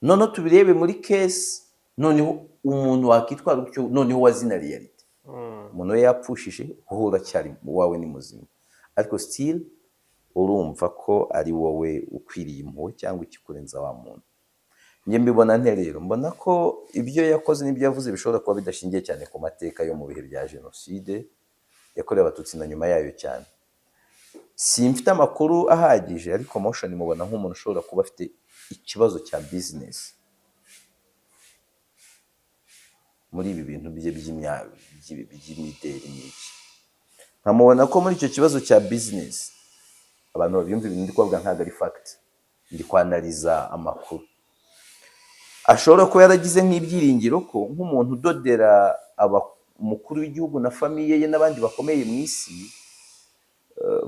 Noneho tubirebe muri case, noneho umuntu wakitwara gutyo, noneho wazina réalité, umuntu we yapfushije, wowe uracyari, uwawe ni muzima, ariko still urumva ko ari wowe ukwiriye impuhwe cyangwa ikikurenza wa muntu. Njye mbibona nte rero? Mbona ko ibyo yakoze n'ibyo yavuze bishobora kuba bidashingiye cyane ku mateka yo mu bihe bya Jenoside yakorewe Abatutsi na nyuma yayo cyane. Simfite amakuru ahagije, ariko Moshions mubona nk'umuntu ushobora kuba afite ikibazo cya business muri ibi bintu bye by'imideli n'iki. Nkamubona ko muri icyo kibazo cya business, abantu babyumva, ibintu ndi kubavuga ntabwo ari fact, ndi kwanariza amakuru, ashobora kuba yaragize nk'ibyiringiro ko nk'umuntu udodera umukuru w'igihugu na famille ye n'abandi bakomeye mu isi,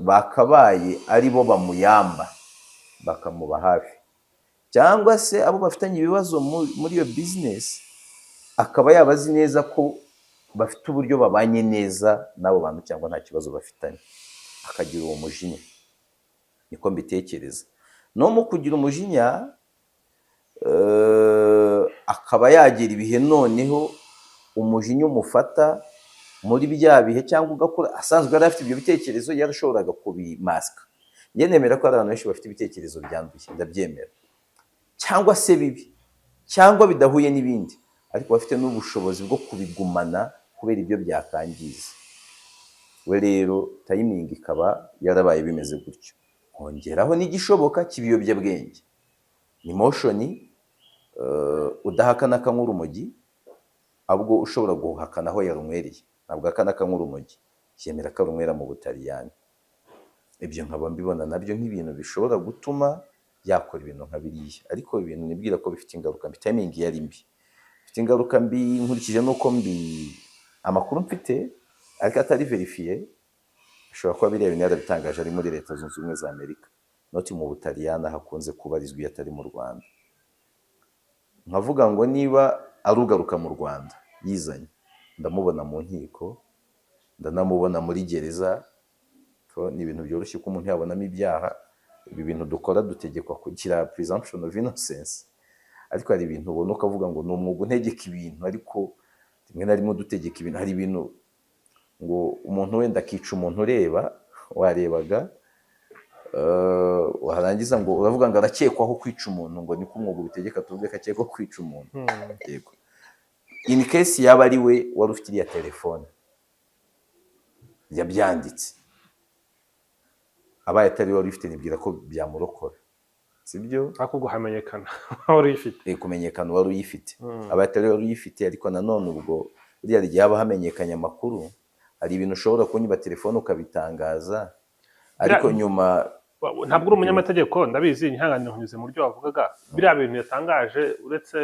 bakabaye ari bo bamuyamba bakamuba hafi, cyangwa se abo bafitanye ibibazo muri iyo business akaba yaba azi neza ko bafite uburyo babanye neza n'abo bantu cyangwa nta kibazo bafitanye, akagira uwo mujinya. Niko mbitekereza. No mu kugira umujinya, akaba yagera ibihe noneho umujinya umufata muri bya bihe, cyangwa ugakura asanzwe yari afite ibyo bitekerezo, yarashoboraga kubimasika. Njye nemera ko hari abantu benshi bafite ibitekerezo byanduye, ndabyemera, cyangwa se bibi cyangwa bidahuye n'ibindi, ariko bafite n'ubushobozi bwo kubigumana kubera ibyo byakangiza. We rero timing ikaba yarabaye bimeze gutyo, kongeraho n'igishoboka cy'ibiyobyabwenge. Ni Moshions udahakana akanywa urumogi, ahubwo ushobora guhakana aho yarunywereye. Ntabwo ahakana akanywa urumogi, yemera ko arunywera mu Butaliyani. Ibyo nkaba mbibona nabyo nk'ibintu bishobora gutuma yakora ibintu nka biriya, ariko ibintu nibwira ko bifite ingaruka mbi. Timing yari mbi, bifite ingaruka mbi nkurikije n'uko mbi amakuru mfite ariko atari vérifié. Ashobora kuba biriya bintu yarabitangaje ari muri Leta Zunze Ubumwe za Amerika, not mu Butaliyani hakunze kubarizwa iyo atari mu Rwanda. Nkavuga ngo niba arugaruka mu Rwanda yizanye, ndamubona mu nkiko, ndanamubona muri gereza, ko ni ibintu byoroshye ko umuntu yabonamo ibyaha. Ibi bintu dukora dutegekwa kugira presumption of innocence, ariko hari ibintu ubona ukavuga ngo ni umwuga untegeka ibintu, ariko rimwe na rimwe udutegeka ibintu, hari ibintu ngo umuntu wenda akica umuntu ureba warebaga, warangiza ngo uravuga ngo arakekwaho kwica umuntu, ngo niko umwuga ubitegeka, tuvuge ko akekwaho kwica umuntu. Yego, in case yaba ari we wari ufite iriya telefone yabyanditse, abaye atari we wari ufite, nibwira ko byamurokora, sibyo? Ariko ubwo hamenyekana wari uyifite. Kumenyekana uwari uyifite, abaye atari we wari uyifite. Ariko nanone ubwo buriya igihe haba hamenyekanye amakuru, hari ibintu ushobora kunywa telefone ukabitangaza, ariko nyuma Ntabwo uri umunyamategeko, ndabizi, nyihanganire nkunyuze mu buryo wavugaga. Biriya bintu yatangaje, uretse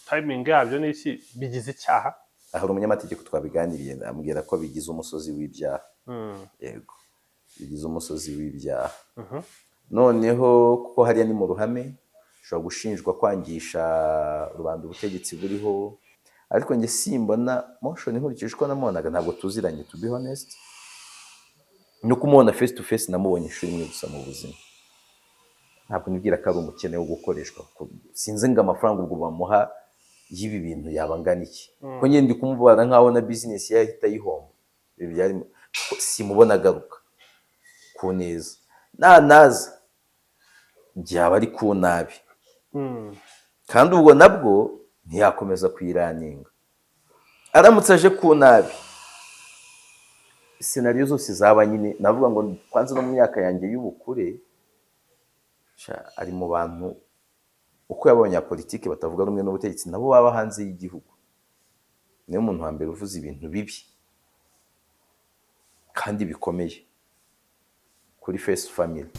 timing yabyo n'iki, bigize icyaha? Hari umunyamategeko twabiganiriye, ambwira ko bigize umusozi w'ibyaha. Yego, bigize umusozi w'ibyaha. Noneho kuko hariya ni mu ruhame, ushobora gushinjwa kwangisha rubanda ubutegetsi buriho. Ariko njye simbona Moshions, nkurikije uko namubonaga, ntabwo tuziranye, to be honest, no kumubona face to face namubonye inshuro imwe gusa mu buzima. Ntabwo nibwira ko ari umukene wo gukoreshwa, kuko sinzi ngo amafaranga ubwo bamuha y'ibi bintu yaba angana iki, ko njye ndi kumubara nkaho na business ye yahita ayihomba. Ibi byari simubona agaruka ku neza, nanaza byaba ari ku nabi, kandi ubwo nabwo ntiyakomeza kuyiraninga. Aramutse aje ku nabi, scenario zose zaba nyine, navuga ngo kwanza no mu myaka yanjye y'ubukure, sha, ari mu bantu uko yaba abanyapolitiki batavuga rumwe n'ubutegetsi nabo baba hanze y'igihugu, niwe muntu wa mbere uvuze ibintu bibi kandi bikomeye kuri First Family.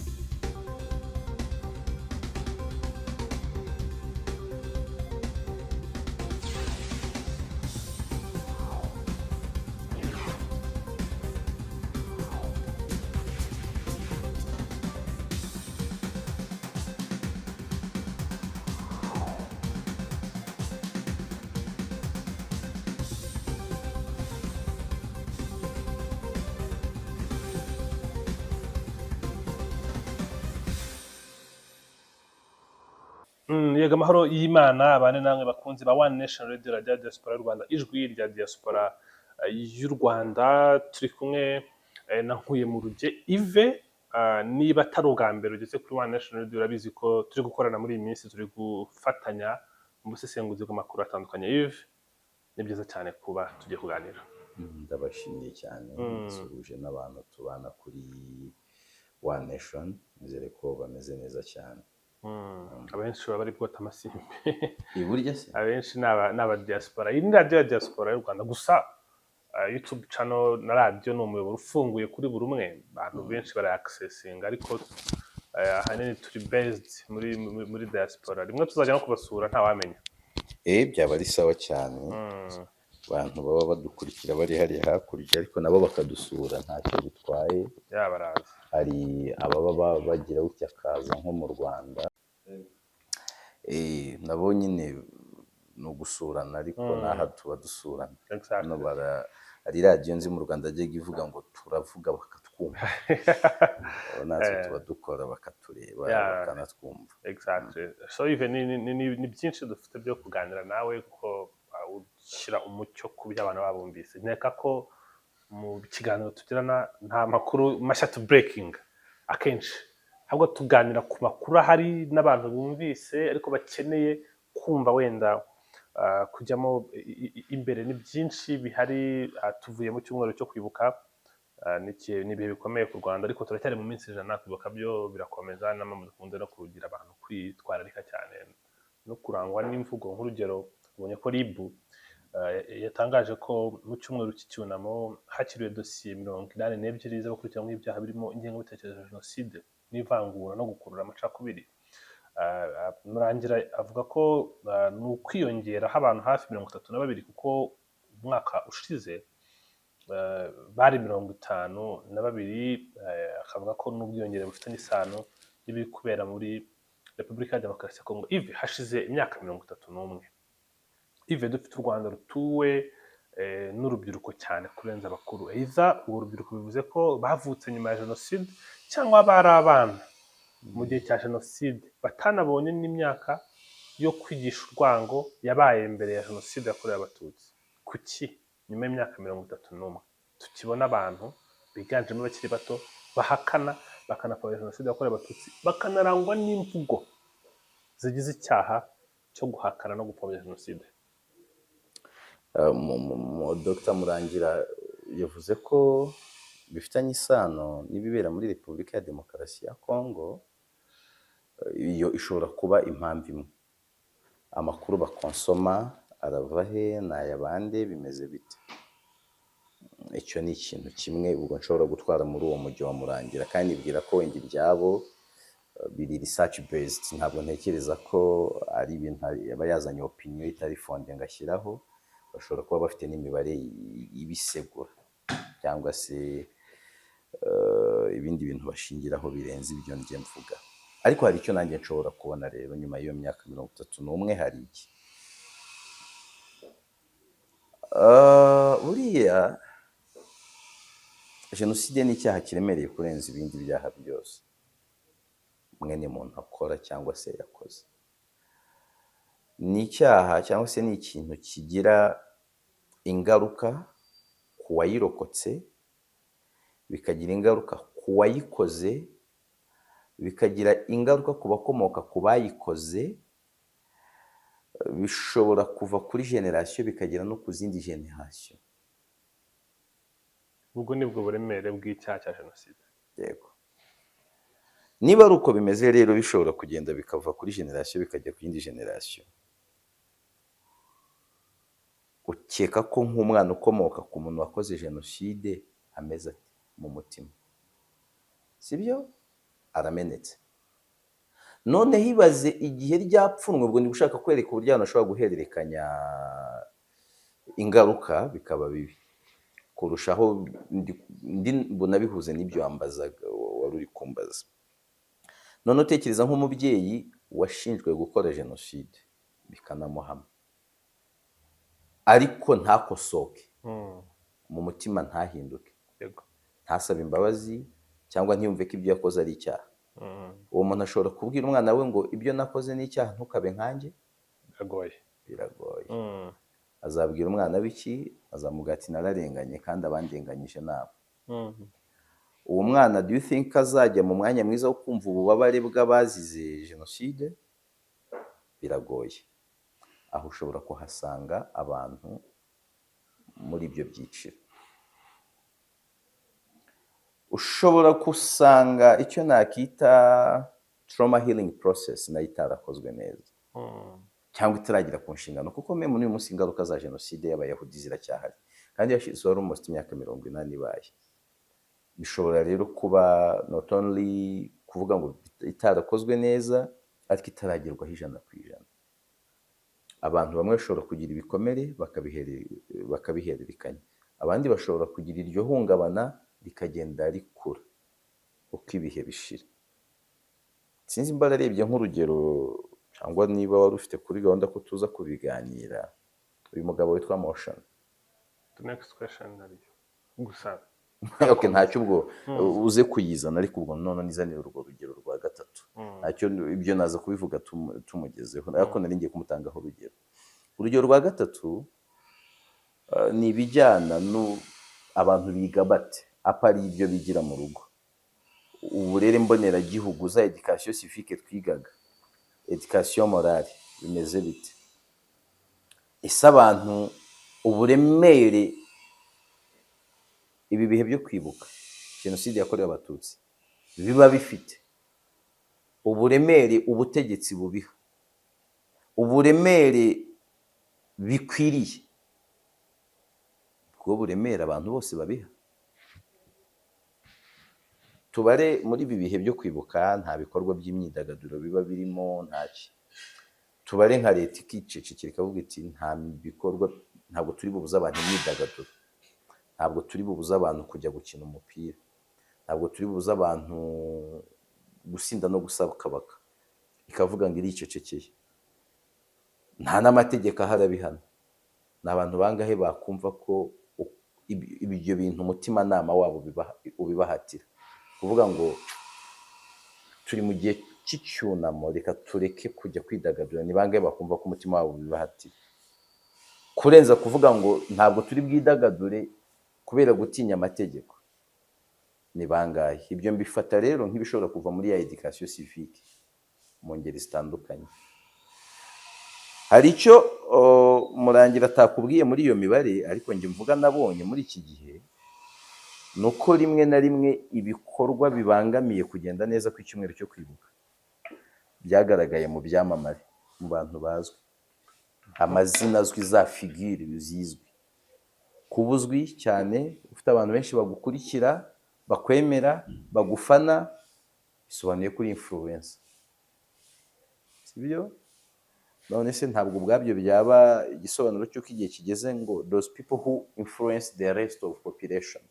Yego, amahoro y'Imana abane namwe bakunzi ba One Nation Radio, Radio ya Diaspora y'u Rwanda, ijwi rya diaspora y'u Rwanda. Turi kumwe na Nkuye mu Ruge Yves. Niba atari ubwa mbere ugeze kuri One Nation Radio, urabizi ko turi gukorana muri iyi minsi, turi gufatanya mu busesenguzi bw'amakuru atandukanye. Yves, ni byiza cyane kuba tugiye kuganira. Ndabashimiye cyane. Nsuhuje n'abantu tubana kuri One Nation, nizere ko bameze neza cyane. Abenshi baba bari bwota amasimbi. Iburyo se? Abenshi ni aba diaspora. Iyi ni radiyo ya diaspora y'u Rwanda gusa YouTube channel na radiyo ni umuyoboro ufunguye kuri buri umwe, abantu benshi barayaccessinga, ariko ahanini turi based muri diaspora. Rimwe tuzajya no kubasura, ntawamenya. Byaba ari sawa cyane. Abantu baba badukurikira bari hariya hakurya, ariko nabo bakadusura, ntacyo bitwaye. Ya, baraza. Hari ababa bagira gutya akaza nko mu Rwanda, nabo nyine ni ugusurana, ariko n'aha tuba dusurana. Hano hari radiyo nzi mu Rwanda yajyaga ivuga ngo turavuga bakatwumva. Abo natwe tuba dukora bakatureba, bakanatwumva. Exactly. So even ni byinshi dufite byo kuganira nawe, kuko ushyira umucyo ku byo abantu babumvise. Nkeka ko mu kiganiro tugirana nta makuru mashya tu breaking akenshi, ahubwo tuganira ku makuru ahari n'abantu bumvise ariko bakeneye kumva wenda kujyamo imbere. Ni byinshi bihari. Tuvuye mu cyumweru cyo kwibuka. Ni ibihe bikomeye ku Rwanda, ariko turacyari mu minsi 100. Kwibuka byo birakomeza, n'amwe dukunze no kugira abantu kwitwararika cyane no kurangwa n'imvugo. Nk'urugero, ubonye ko RIB yatangaje ko mu cyumweru cy'icyunamo hakiriwe dosiye 82 z'abakurikiranweho ibyaha birimo ingengabitekerezo ya jenoside n'ivangura no gukurura amacakubiri. Murangira avuga ko ni ukwiyongeraho abantu hafi 32, kuko umwaka ushize bari 52. Akavuga ko n'ubwiyongere bufitanye isano n'ibiri kubera muri Repubulika ya Demokarasi ya Kongo. Yves, hashize imyaka 31, Yves, dufite u Rwanda rutuwe n'urubyiruko cyane kurenza abakuru. Either urwo rubyiruko bivuze ko bavutse nyuma ya jenoside cyangwa bari abana mu gihe cya jenoside, batanabonye n'imyaka yo kwigisha urwango yabaye mbere ya jenoside yakorewe Abatutsi. Kuki nyuma y'imyaka 31 tukibona abantu biganjemo abakiri bato bahakana bakanapfobya jenoside yakorewe Abatutsi, bakanarangwa n'imvugo zigize icyaha cyo guhakana no gupfobya jenoside? Dr Murangira yavuze ko bifitanye isano n'ibibera muri Repubulika ya Demokarasi ya Kongo. Iyo ishobora kuba impamvu imwe. Amakuru bakonsoma arava he? Ni ay'abande? Bimeze bite? Icyo ni ikintu kimwe ubwo nshobora gutwara muri uwo mujyi wa Murangira, kandi nibwira ko wenda ibyabo biri research based. Ntabwo ntekereza ko ari ibintu aba yazanye opinion itari fondé ngo ashyiraho. Bashobora kuba bafite n'imibare ibisegura cyangwa se ibindi bintu bashingiraho birenze ibyo njye mvuga. Ariko hari icyo nanjye nshobora kubona rero nyuma y'iyo myaka 31. Hari iki? Buriya jenoside ni icyaha kiremereye kurenza ibindi byaha byose mwene muntu akora cyangwa se yakoze. Ni icyaha cyangwa se ni ikintu kigira ingaruka ku wayirokotse, bikagira ingaruka ku wayikoze, bikagira ingaruka ku bakomoka ku bayikoze. Bishobora kuva kuri génération bikagera no ku zindi génération. Ubwo nibwo buremere bw'icyaha cya jenoside. Yego. Niba ari uko bimeze rero, bishobora kugenda bikava kuri génération bikajya ku yindi génération, ukeka ko nk'umwana ukomoka ku muntu wakoze jenoside ameze ate mu mutima? Sibyo? Aramenetse. Noneho ibaze igihe ryapfunwe. Ubwo ndi gushaka kwereka uburyo abantu bashobora guhererekanya ingaruka bikaba bibi kurushaho. Ndi bunabihuze n'ibyo wambazaga, wari uri kumbaza. None utekereza nk'umubyeyi washinjwe gukora jenoside bikanamuhama, ariko ntakosoke mu mutima, ntahinduke, ntasabe imbabazi cyangwa ntiyumve ko ibyo yakoze ari icyaha. Uwo muntu ashobora kubwira umwana we ngo ibyo nakoze ni icyaha, ntukabe nkanjye? Biragoye. Biragoye. Azabwira umwana w'iki? Azamubwira ati nararenganye kandi abandenganyije nabo. Uwo mwana, do you think azajya mu mwanya mwiza wo kumva ububabare bw'abazize jenoside? Biragoye. Aho ushobora kuhasanga abantu muri ibyo byiciro. Ushobora gusanga icyo nakita trauma healing process nayo itarakozwe neza cyangwa itaragera ku nshingano, kuko même n'uyu munsi ingaruka za jenoside y'Abayahudi ziracyahari kandi yashizeho almost imyaka 80 ibaye. Bishobora rero kuba not only kuvuga ngo itarakozwe neza, ariko itaragerwaho 100%. Abantu bamwe bashobora kugira ibikomere bakabihererekanya, abandi bashobora kugira iryo hungabana rikagenda rikura uko ibihe bishira. Sinzi mba narebye nk'urugero cyangwa niba wari ufite kuri gahunda ko tuza kubiganira, uyu mugabo witwa Moshions. The next question naryo gusa. Okay, ntacyo, ubwo uze kuyizana, ariko ubwo none nizanire urwo rugero rwa gatatu. Ntacyo, ibyo naza kubivuga tumugezeho, ariko nari ngiye kumutangaho urugero. Urugero rwa gatatu ni ibijyana nu abantu biga bate apa ari ibyo bigira mu rugo, uburere mboneragihugu, za éducation civique twigaga, éducation morale, bimeze bite? Ese abantu uburemere ibi bihe byo kwibuka jenoside yakorewe Abatutsi biba bifite, uburemere ubutegetsi bubiha, uburemere bikwiriye, ubwo buremere abantu bose babiha? Tubare muri ibi bihe byo kwibuka nta bikorwa by'imyidagaduro biba birimo, ntaki. Tubare nka leta ikicecekera ikavuga iti nta bikorwa, ntabwo turi bubuze abantu imyidagaduro, ntabwo turi bubuze abantu kujya gukina umupira, ntabwo turi bubuze abantu gusinda no gusakabaka, ikavuga ngo iricecekeye, nta n'amategeko ahari abihana. Ni abantu bangahe bakumva ko ibyo bintu umutimanama wabo ubibahatira kuvuga ngo turi mu gihe cy'icyunamo, reka tureke kujya kwidagadura? Ni bangahe bakumva ko umutima wabo ubibahatira kurenza kuvuga ngo ntabwo turi bwidagadure kubera gutinya amategeko? Ni bangahe? Ibyo mbifata rero nk'ibishobora kuva muri ya éducation civique mu ngeri zitandukanye. Hari icyo Murangira atakubwiye muri iyo mibare, ariko njye mvuga nabonye muri iki gihe, ni uko rimwe na rimwe ibikorwa bibangamiye kugenda neza kw'icyumweru cyo kwibuka byagaragaye mu byamamare, mu bantu bazwi, amazina azwi, za figure zizwi. Kuba uzwi cyane, ufite abantu benshi bagukurikira, bakwemera, bagufana, bisobanuye kuri influencer, sibyo? None se ntabwo ubwabyo byaba igisobanuro cy'uko igihe kigeze ngo those people who influence the rest of population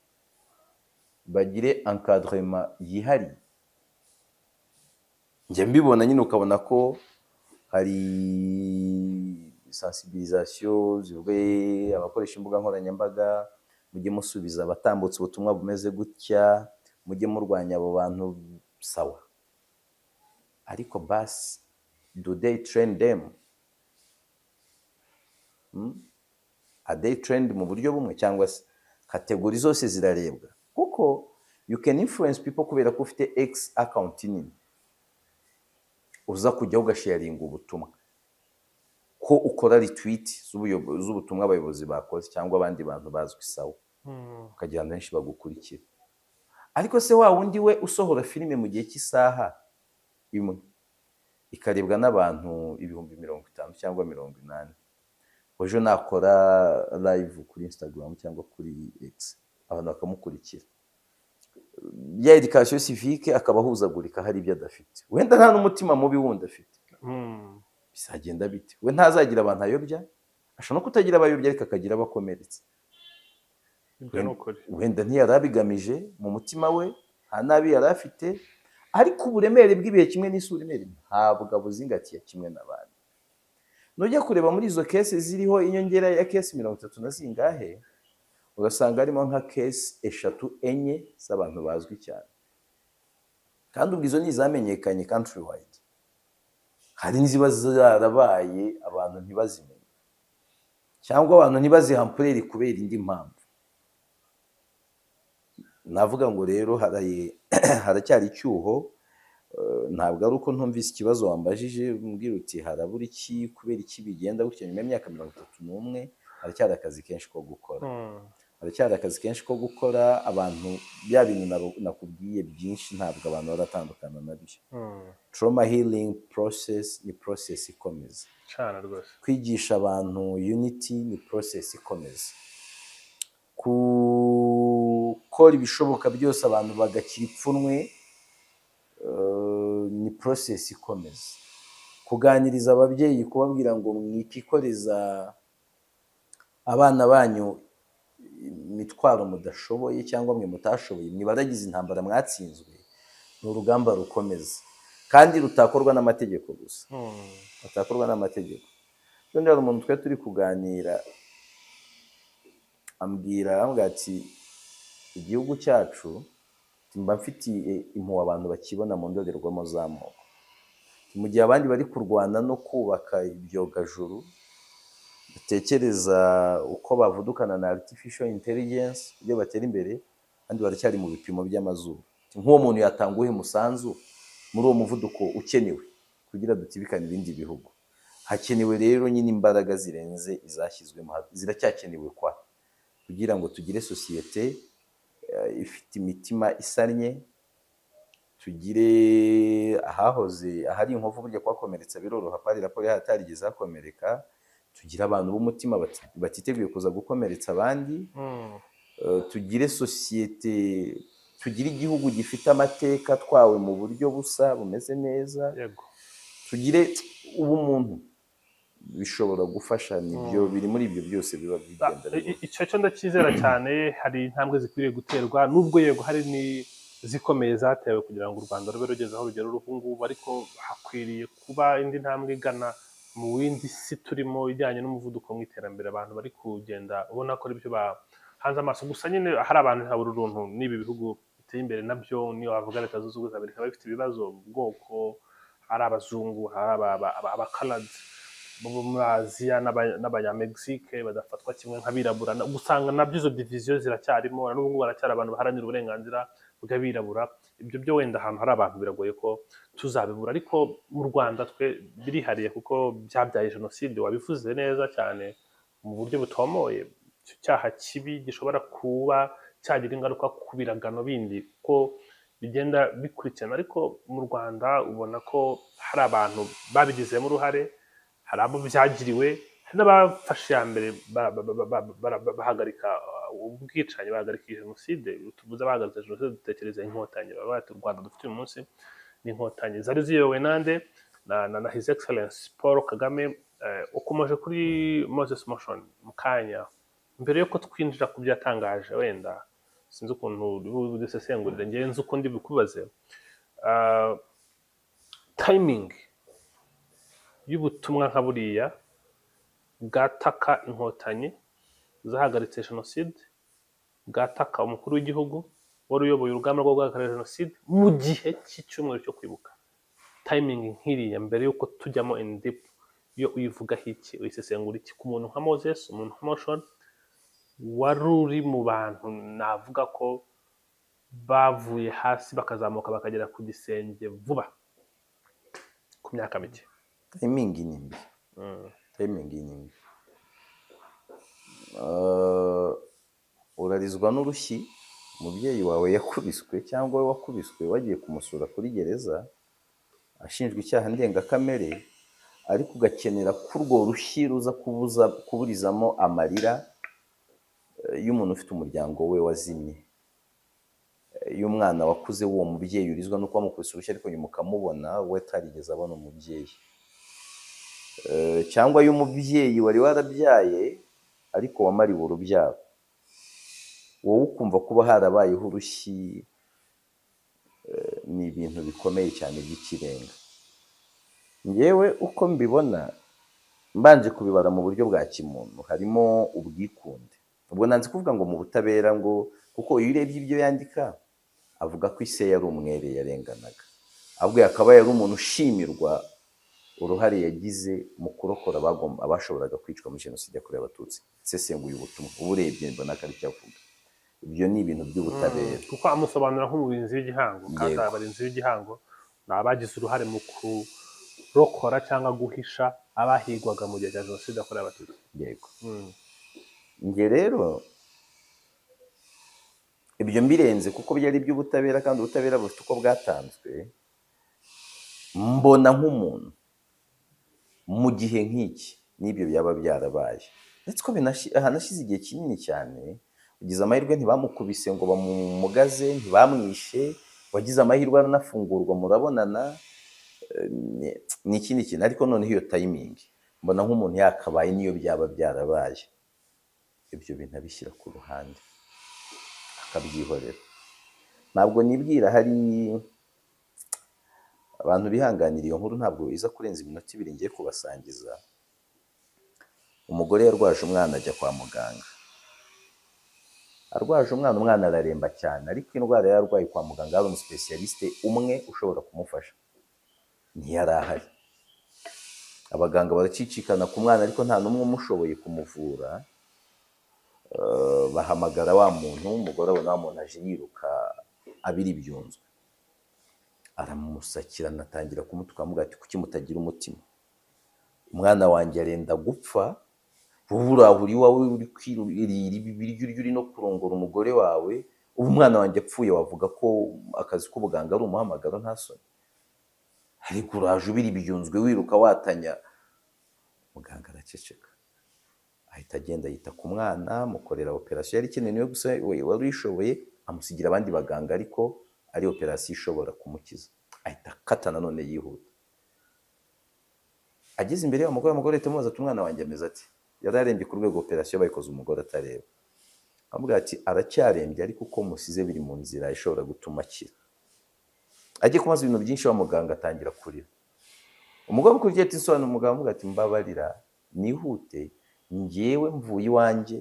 bagire encadrement yihariye? Njya mbibona nyine, ukabona ko hari sensibilisation zivuga abakoresha imbuga nkoranyambaga, mujye musubiza abatambutse ubutumwa bumeze gutya, mujye murwanya abo bantu. Sawa, ariko basi do they train them? Are they trained mu buryo bumwe, cyangwa se category zose zirarebwa? Kuko you can influence people kubera ko ufite X account nini, uza kujyaho ugasharinga ubutumwa, ko ukora retweet z'ubutumwa abayobozi bakoze cyangwa abandi bantu bazwi, sawa, ukagira abantu benshi bagukurikira. Ariko se wa wundi we usohora filime mu gihe cy'isaha imwe ikarebwa n'abantu 50,000 cyangwa 80,000, ejo nakora live kuri Instagram cyangwa kuri X abantu bakamukurikira, ya éducation civique akaba ahuzagurika, hari ibyo adafite, wenda nta n'umutima mubi wundi afite, bizagenda bite? We ntazagira abantu ayobya? Ashobora no kutagira abayobya, ariko akagira abo akomeretsa. Ibyo ni ukuri. Wenda ntiyari abigamije mu mutima we, nta nabi yari afite, ariko uburemere bw'ibihe kimwe n'isura uburemere ntabwo abuzingatiye kimwe n'abandi. Nujya kureba muri izo case ziriho inyongera ya case 30 na zingahe, ugasanga harimo nka case eshatu, enye z'abantu bazwi cyane. Kandi ubwo izo ni izamenyekanye country wide, hari n'iziba zarabaye abantu ntibazimenye, cyangwa abantu ntibazihe ampleur kubera indi mpamvu. Navuga ngo rero haracyari icyuho. Ntabwo ari uko ntumvise ikibazo wambajije, umbwira uti harabura iki, kubera iki bigenda gutya nyuma y'imyaka 31. Haracyari akazi kenshi ko gukora. Haracyari akazi kenshi ko gukora. Abantu, bya bintu nakubwiye byinshi, ntabwo abantu baratandukana nabyo. Trauma healing process ni process ikomeza. Cyane rwose. Kwigisha abantu unity ni process ikomeza. Gukora ibishoboka byose abantu bagakira ipfunwe ni process ikomeza. Kuganiriza ababyeyi, kubabwira ngo mwikikoreza abana banyu imitwaro mudashoboye cyangwa mwe mutashoboye, mwibaragize intambara mwatsinzwe, ni urugamba rukomeza kandi rutakorwa n'amategeko gusa. Rutakorwa n'amategeko. Ubundi hari umuntu twari turi kuganira, ambwira ati igihugu cyacu mba mfitiye impuhwe abantu bakibona mu ndorerwamo z'amoko, mu gihe abandi bari kurwana no kubaka ibyogajuru, batekereza uko bavudukana na artificial intelligence, ibyo batera imbere, kandi baracyari mu bipimo by'amazuru. Nk'uwo muntu yatanga uwuhe musanzu muri uwo muvuduko ukenewe kugira dutibikane ibindi bihugu? Hakenewe rero nyine imbaraga zirenze izashyizwemo, ziracyakenewe kwa kugira ngo tugire sosiyete ifite imitima isannye, tugire ahahoze ahari inkovu. Burya kuhakomeretsa biroroha, pari raporo hatarigeze hakomereka. Tugire abantu b'umutima batiteguye kuza gukomeretsa abandi. Tugire sosiyete, tugire igihugu gifite amateka twawe mu buryo busa bumeze neza. Tugire ubumuntu, bishobora gufasha. Nibyo biri muri ibyo byose biba bigenda biba. Icyo cyo ndacyizera cyane. Hari intambwe zikwiriye guterwa, nubwo yego hari n'izikomeye zatewe kugira ngo u Rwanda rube rugeze aho rugera ubu ngubu, ariko hakwiriye kuba indi ntambwe igana mu yindi si turimo ijyanye n'umuvuduko mu iterambere abantu bari kugenda ubona ko aribyo bahanze amaso. Gusa nyine hari abantu ntabura uruntu n'ibi bihugu biteye imbere nabyo, niyo wavuga Leta Zunze Ubumwe za Amerika, bifite ibibazo mu bwoko, hari abazungu, hari abakaradi bo muri Aziya n'Abanyamegizike badafatwa kimwe nk'abirabura. Usanga nabyo izo division ziracyarimo, na n'ubu ngubu baracyari abantu baharanira uburenganzira bw'abirabura. Ibyo byo wenda ahantu hari abantu biragoye ko tuzabibura, ariko mu Rwanda twe birihariye kuko byabyaye jenoside. Wabivuze neza cyane mu buryo butomoye, icyo cyaha kibi gishobora kuba cyagira ingaruka ku biragano bindi ko bigenda bikurikirana. Ariko mu Rwanda ubona ko hari abantu babigizemo uruhare, hari abo byagiriwe, hari n'abafashe iya mbere bahagarika ubwicanyi, bahagarika iyi jenoside. Tuvuze abahagaritse jenoside, dutekereza Inkotanyi. Baba bati u Rwanda dufite uyu munsi ni Inkotanyi zari ziyobowe nande? Na His Excellence Paul Kagame. Ukomeje kuri Moses Moshion mu kanya, mbere yuko twinjira ku byo yatangaje, wenda sinzi ukuntu uri budusesengurire, ngewe nzi uko ndi bukubaze. Timing y'ubutumwa nka buriya bwataka Inkotanyi zahagaritse jenoside, bwataka umukuru w'igihugu wari uyoboye urugamba rwo guhagarika jenoside mu gihe cy'icyumweru cyo kwibuka, timing nk'iriya, mbere y'uko tujyamo in deep, iyo uyivugaho iki, uyisesengura iki ku muntu nka Moses, umuntu nka Moshion wari uri mu bantu navuga ko bavuye hasi bakazamuka bakagera ku gisenge vuba ku myaka mike? Timing ni mbi. Timing ni mbi. Urarizwa n'urushyi umubyeyi wawe yakubiswe, cyangwa wowe wakubiswe wagiye kumusura kuri gereza ashinjwa icyaha ndengakamere, ariko ugakenera ko urwo rushyi ruza kubuza kuburizamo amarira y'umuntu ufite umuryango we wazimye, y'umwana wakuze w'uwo mubyeyi urizwa nuko wamukubise urushyi, ariko nyuma ukamubona we atarigeze abona umubyeyi, cyangwa y'umubyeyi wari warabyaye ariko wamariwe urubyaro, wowe ukumva kuba harabayeho urushyi ni ibintu bikomeye cyane by'ikirenga. Njyewe uko mbibona, mbanje kubibara mu buryo bwa kimuntu, harimo ubwikunde. Ubwo nanze kuvuga ngo mu butabera, ngo kuko iyo urebye ibyo yandika, avuga ko ise yari umwere, yarenganaga. Ahubwo yakabaye ari umuntu ushimirwa uruhare yagize mu kurokora abashoboraga kwicwa muri Jenoside yakorewe Abatutsi. Nsesenguye ubutumwa, uba urebye mbona ko ari cyo avuga. Ibyo ni ibintu by'ubutabera. Kuko amusobanura nk'umurinzi w'igihango, kandi abarinzi b'igihango ni abagize uruhare mu kurokora cyangwa guhisha abahigwaga mu gihe cya Jenoside yakorewe Abatutsi. Yego. Njye rero ibyo mbirenze, kuko byari iby'ubutabera kandi ubutabera bufite uko bwatanzwe, mbona nk'umuntu mu gihe nk'iki n'ibyo byaba byarabaye, ndetse ko hanashize igihe kinini cyane, ugize amahirwe ntibamukubise ngo bamumugaze, ntibamwishe, wagize amahirwe aranafungurwa, murabonana, ni ikindi kintu. Ariko noneho iyo timing, mbona nk'umuntu yakabaye, n'iyo byaba byarabaye, ibyo bintu abishyira ku ruhande akabyihorera. Ntabwo nibwira hari abantu bihanganira iyo nkuru, ntabwo iza kurenza iminota 2 ngiye kubasangiza. Umugore yarwaje umwana, ajya kwa muganga arwaje umwana, umwana araremba cyane, ariko indwara yari arwaye, kwa muganga hari umuspécialiste umwe ushobora kumufasha, ntiyari ahari. Abaganga baracicikana ku mwana, ariko nta n'umwe umushoboye kumuvura. Bahamagara wa muntu. Umugore abona wa muntu aje yiruka abira ibyunzwe, aramusakira, anatangira kumutuka, amugira ati: "Kuki mutagira umutima? Umwana wanjye arenda gupfa, wowe urahura iwawe uri kwirira ibiryo urya, uri no kurongora umugore wawe. Ubu umwana wanjye apfuye, wavuga ko akazi k'ubuganga ari umuhamagaro? Nta soni? Ariko uraje ubira ibyunzwe, wiruka watanya." Muganga araceceka, ahita agenda yita ku mwana, amukorera operasiyo yari ikenewe, niwe gusa we wari uyishoboye, amusigira abandi baganga, ariko ari operasiyo ishobora kumukiza. Ahita akata nanone yihuta. Ageze imbere y'umugore, umugore ahita amubaza ati: "Umwana wanjye ameze ati?" Yari arembye ku rwego operasiyo bayikoze umugore atareba. Amubwira ati: "Aracyarembye, ariko uko musize biri mu nzira ishobora gutuma akira." Agiye kumaza ibintu byinshi, wa muganga atangira kurira. Umugore amukurikiye ati: "Nsobanura." Umugabo amubwira ati: "Mbabarira nihute, njyewe mvuye iwanjye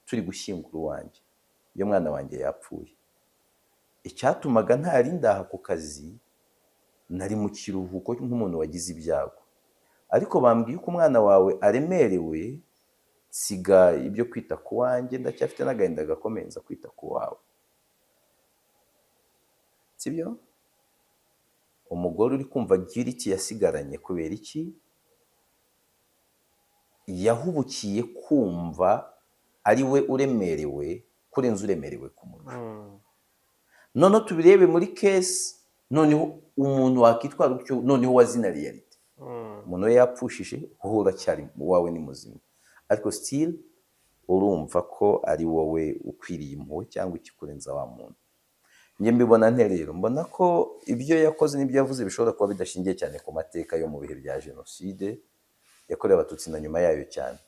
turi gushyingura uwanjye, iyo mwana wanjye yapfuye. Icyatumaga ntari ndaha ku kazi, nari mu kiruhuko nk'umuntu wagize ibyago, ariko bambwiye ko umwana wawe aremerewe, nsiga ibyo kwita ku wanjye, ndacyafite n'agahinda gakomeye, nza kwita ku wawe." Sibyo? Umugore uri kumva guilt yasigaranye, kubera iki? Yahubukiye kumva ari we uremerewe kurenza uremerewe kumurusha. Noneho tubirebe muri case, noneho umuntu wakitwara gutyo, noneho wazina réalité, umuntu we yapfushije, wowe uracyari, uwawe ni muzima, ariko still urumva ko ari wowe ukwiriye impuhwe cyangwa ikikurenza wa muntu. Njye mbibona nte rero? Mbona ko ibyo yakoze n'ibyo yavuze bishobora kuba bidashingiye cyane ku mateka yo mu bihe bya Jenoside yakorewe Abatutsi na nyuma yayo cyane.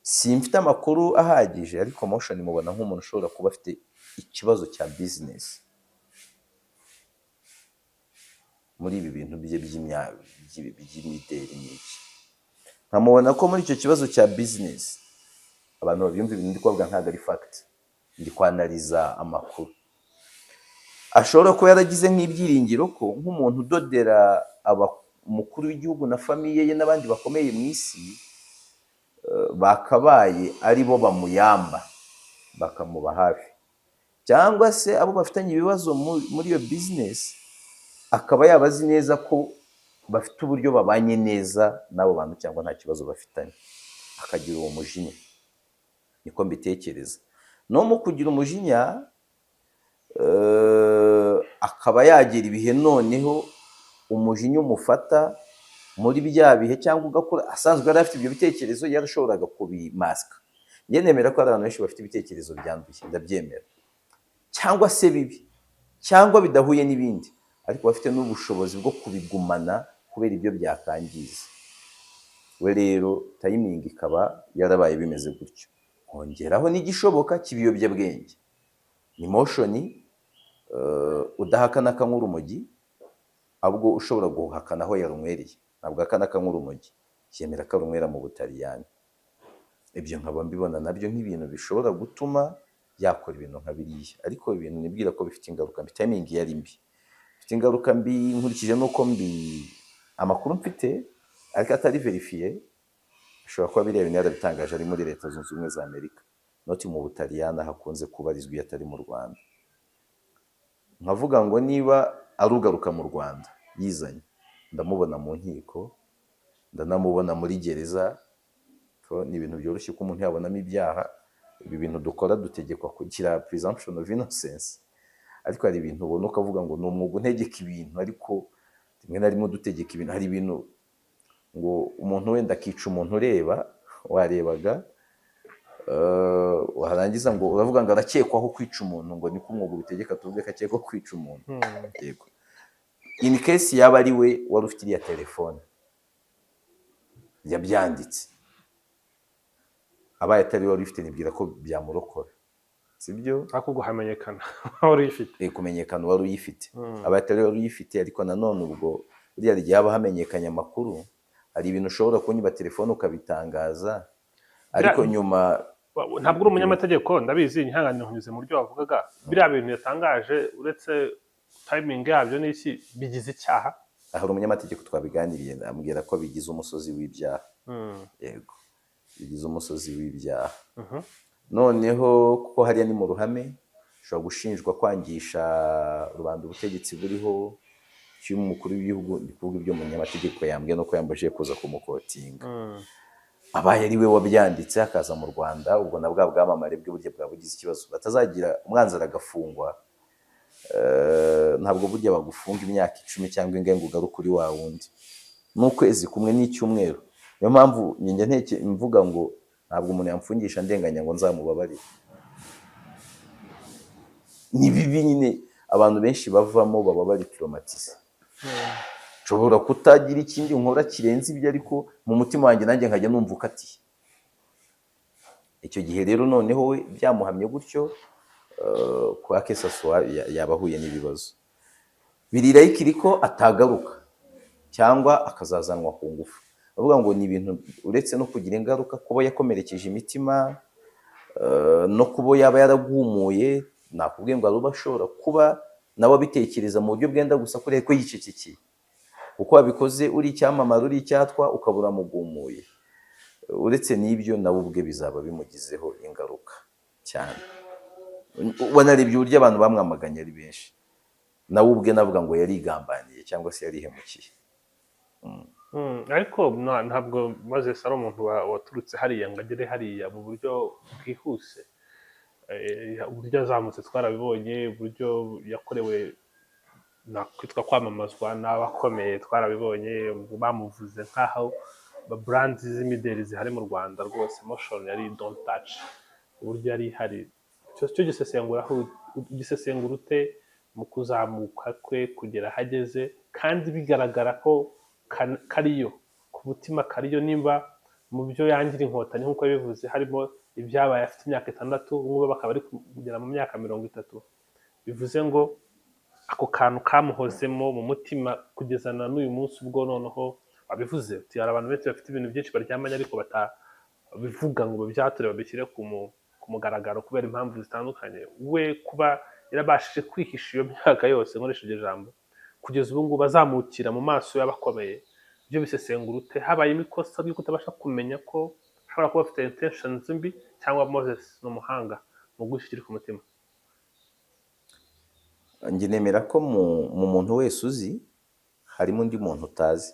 Simfite amakuru ahagije, ariko Moshions mubona nk'umuntu ushobora kuba afite ikibazo cya business muri ibi bintu bye by'imideli n'iki. Nkamubona ko muri icyo kibazo cya business, abantu babyumva, ibintu ndi kubavuga ntabwo ari fact, ndi kwanariza amakuru, ashobora kuba yaragize nk'ibyiringiro ko nk'umuntu udodera umukuru w'igihugu na famille ye n'abandi bakomeye mu isi, bakabaye ari bo bamuyamba, bakamuba hafi, cyangwa se abo bafitanye ibibazo muri iyo business, akaba yaba azi neza ko bafite uburyo babanye neza n'abo bantu cyangwa nta kibazo bafitanye, akagira uwo mujinya. Niko mbitekereza. No mu kugira umujinya, akaba yagera ibihe noneho umujinya umufata muri bya bihe, cyangwa ugakura asanzwe yari afite ibyo bitekerezo, yarashoboraga kubimasika. Njye nemera ko hari abantu benshi bafite ibitekerezo byanduye, ndabyemera, cyangwa se bibi, cyangwa bidahuye n'ibindi, ariko bafite n'ubushobozi bwo kubigumana kubera ibyo byakangiza. We rero timing ikaba yarabaye bimeze gutyo, hongeraho n'igishoboka cy'ibiyobyabwenge. Ni Moshions udahakana akanywa urumogi, ahubwo ushobora guhakana aho yarunywereye. Ntabwo ahakana akanywa urumogi, yemera ko arunywera mu Butaliyani. Ibyo nkaba mbibona nabyo nk'ibintu bishobora gutuma yakora ibintu nka biriya, ariko ibintu nibwira ko bifite ingaruka mbi. Timing yari mbi. Bifite ingaruka mbi nkurikije n'uko mbi amakuru mfite ariko atari vérifié. Ashobora kuba biriya bintu yarabitangaje ari muri Leta Zunze Ubumwe za Amerika, not mu Butaliyani hakunze kubarizwa iyo atari mu Rwanda. Nkavuga ngo niba arugaruka mu Rwanda yizanye, ndamubona mu nkiko, ndanamubona muri gereza, ko ni ibintu byoroshye ko umuntu yabonamo ibyaha. Ibi bintu dukora dutegekwa kugira presumption of innocence, ariko hari ibintu ubona ukavuga ngo ni umwuga untegeka ibintu, ariko rimwe na rimwe udutegeka ibintu. Hari ibintu ngo umuntu wenda akica umuntu ureba warebaga, warangiza ngo uravuga ngo arakekwaho kwica umuntu, ngo niko umwuga ubitegeka, tuvuge ko akekwaho kwica umuntu. Yego, in case yaba ari we wari ufite iriya telefone yabyanditse, abaye atari we wari ufite, nibwira ko byamurokora, sibyo? Ariko ubwo hamenyekana wari uyifite. Kumenyekana wari uyifite, abaye atari we wari uyifite. Ariko nanone ubwo buriya igihe haba hamenyekanye amakuru, hari ibintu ushobora kunyiba telefone ukabitangaza, ariko nyuma Ntabwo uri umunyamategeko, ndabizi, nyihanganire nkunyuze mu buryo wavugaga. Biriya bintu yatangaje, uretse timing yabyo n'iki, bigize icyaha? Hari umunyamategeko twabiganiriye, ambwira ko bigize umusozi w'ibyaha. Yego, bigize umusozi w'ibyaha. Noneho kuko hariya ni mu ruhame, ushobora gushinjwa kwangisha rubanda ubutegetsi buriho cy'umukuru w'igihugu. Ndi kuvuga ibyo umunyamategeko yambwiye nuko yambajije kuza kumuquotinga. Abaye ari we wabyanditse akaza mu Rwanda, ubwo na bwa bwamamare bwe burya bwaba bugize ikibazo, batazagira umwanzuro agafungwa. Ntabwo burya bagufunga imyaka 10 cyangwa ingahe ngo ugaruke uri wa wundi, n'ukwezi kumwe n'icyumweru. Niyo mpamvu njya nteke mvuga ngo ntabwo umuntu yamfungisha ndenganya ngo nzamubabarire. Ni bibi nyine, abantu benshi bavamo baba bari traumatisé. Nshobora kutagira ikindi nkora kirenze ibyo, ariko mu mutima wanjye nanjye nkajya numva ukatiye. Icyo gihe rero noneho we byamuhamye gutyo, kwa kesasuwa yaba ahuye n'ibibazo biri ko atagaruka cyangwa akazazanwa ku ngufu. Bavuga ngo ni ibintu uretse no kugira ingaruka kuba yakomerekeje imitima, no kuba yaba yaragumuye, nakubwiye ngo hari ashobora kuba nawe abitekereza mu buryo bwenda gusa kuriya ko yicecekeye, kuko wabikoze uri icyamamare, uri icyatwa, ukaba uramugumuye. Uretse n'ibyo, nawe ubwe bizaba bimugizeho ingaruka cyane. Wanarebye uburyo abantu bamwamaganye ari benshi, nawe ubwe navuga ngo yarigambaniye cyangwa se yarihemukiye. Ariko ntabwo Moses ari umuntu waturutse hariya ngo agere hariya mu buryo bwihuse. Uburyo yazamutse twarabibonye, uburyo yakorewe nakwitwa kwamamazwa n'abakomeye twarabibonye, bamuvuze nk'aho brand z'imideli zihari mu Rwanda rwose. Moshions yari don't touch, uburyo yari ihari. Cyo gisesengura, ugisesengura ute mu kuzamuka kwe kugera aho ageze, kandi bigaragara ko kariyo ku mutima, kariyo nimba mu byo yangira Inkotanyi nk'uko yabivuze harimo ibyabaye afite imyaka 6, ubu ngubu bakaba ari kugera mu myaka 30, bivuze ngo ako kantu kamuhozemo mu mutima kugeza na n'uyu munsi. Ubwo noneho wabivuze uti hari abantu benshi bafite ibintu byinshi baryamanye ariko batabivuga ngo babyature, babishyire ku mugaragaro kubera impamvu zitandukanye. We kuba yarabashije kwihisha iyo myaka yose, nkoresha iryo jambo, kugeza ubu ngubu azamukira mu maso y'abakomeye, byo bisesengura ute? Habayemo ikosa ry'uko utabasha kumenya ko ashobora kuba afite intentions mbi, cyangwa Moses ni umuhanga mu guhisha ku mutima? Njye nemera ko mu muntu wese uzi harimo undi muntu utazi.